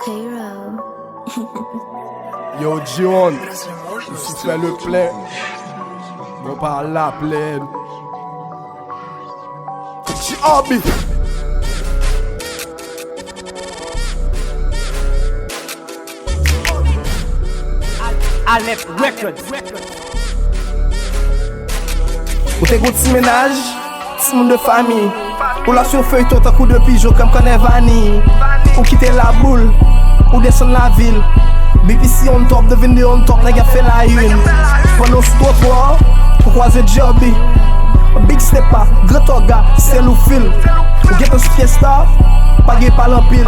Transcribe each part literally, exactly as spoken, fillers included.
Yo, G-One, m sou fè le plen. Mwen pa laplèn. G-Obi. Alep Records. Ou te gon ti mennaj, timoun de fanmi. Ou lans yon feyton tankou de pijon kòm kannè vani. Ou kite Laboul, ou desann lavil. B P C on top, devine on top, nèg ap fè la une. Pandan w sou twotwa, ou kwaze G-Obi. Big Stepa, Gran Tòga, sèl ou fil. Ou gentan sou Fiesta, pa gen pale anpil.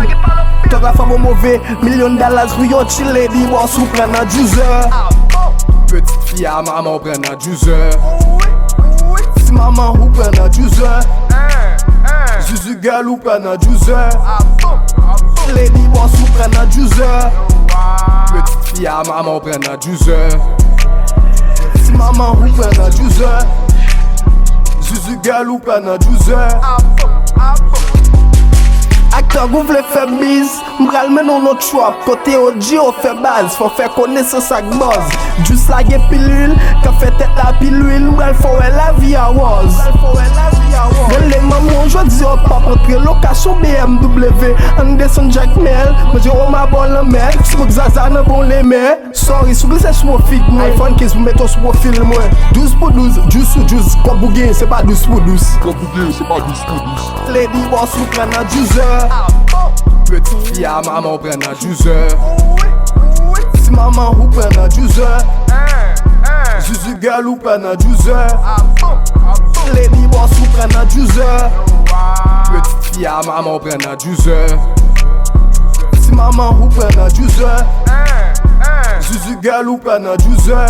Tòg la fè bon move, milyon dollars pou yon chill lady boss ou pran nan juicer. Pitit fi a manman ou pran nan juicer. Ti manman ou pran nan juicer. Zuzu girl ou pran nan juicer. Lady boss ou pran nan juicer. Pitit fi a manman ou pran nan juicer. Ti manman ou pran nan juicer. Zuzu girl ou pran nan juicer. Ak tòg ou vle fè biz, m pral mennen w nan trap. Kote O G yo fè baz, fò fè konesans ak buzz. Juice la gen pilil, k ap fè tèt la pi lwil. M pral fè w wè lavi a wòz. Rele manman w jodi, w p ap antre lokasyon B M W. Ann desann Jakmèl, manje woma bò lanmè. Smoke zaza nan bon lemè. Sorry, si w glise sou pwofil mwen. iPhone kenz pou mete w sou pwofil mwen. Douz pou douz, juice sou juice. Kòb ou genyen, se pa dous pou dous. Kòb ou genyen, se pa dous pou dous. Lady boss ou pran nan juicer. Pitit fi a manman ou pran nan juicer. Ti manman ou pran nan juicer. Zuzu girl ou pran nan juicer. Lady boss ou pran nan juicer. Pitit fi a manman ou pran nan juicer. Ti manman ou pran nan juicer. Zuzu girl ou pran nan juicer.